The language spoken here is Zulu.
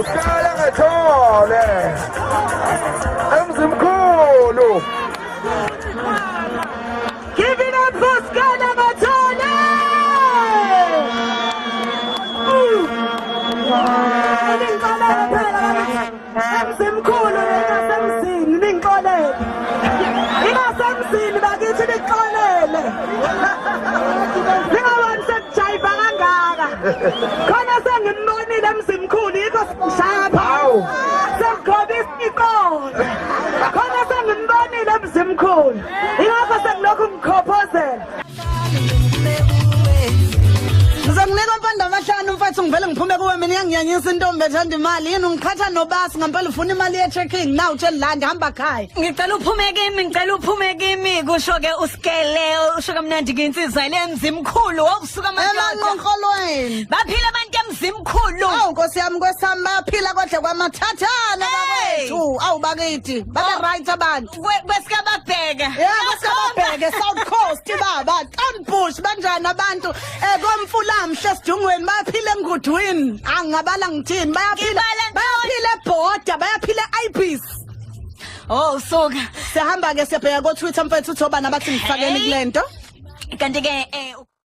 Sikala ngethole. Emzimkhulu. Give it up for Sikala Ngathole! Ningixolele phela bakithi. Emzimkhulu ningasemzini ningixolele. Ingasemzini bakithi nixolele. Ningaboni sekujayiva kangaka. Khona sengimbonile emzimkhulu yikho sishaya Hawu. Sekukhobisa iqolo. Khona sengimbonile emzimkhulu. Ingakho sengilokhu ngikhophozela. Ngizokunika amapanda 5 mfethu, ngivele ngiphume kuwe. Mina iyanginyanyisa intombi ethanda imali. Yini ungiqhatha nobasi ngempela? Ufuna imali ye-trekking na? Utshela la ngihamba khaya. Ngicela uphume kimi, ngicela uphume kimi, kusho ke uSkele, usho kamnandi ke insizwa lemzimkhulu wokusuka amadoda. Emanqonqolweni. Baphila abantu emzimkhulu. Awu nkosi yami, kwesami bayaphila kodwa kwamathathana. Hey! Bakwethu, awu bakithi, babe right abantu. Kwesikababheka. Ya, kwasikababheke, South Coast baba, Bush, banjani abantu komfulamhle esidungweni? Bayaphila engudwini, angingabala ngithini, bayaphila. Ngibala ntoni? Bayaphila ebhoda, bayaphila e-Ibis. Oh, suka. Siyahamba ke, siyabheka ko Twitter mfethu, uthi obani abathi ngifakeni Hey. kulento. Kanti ke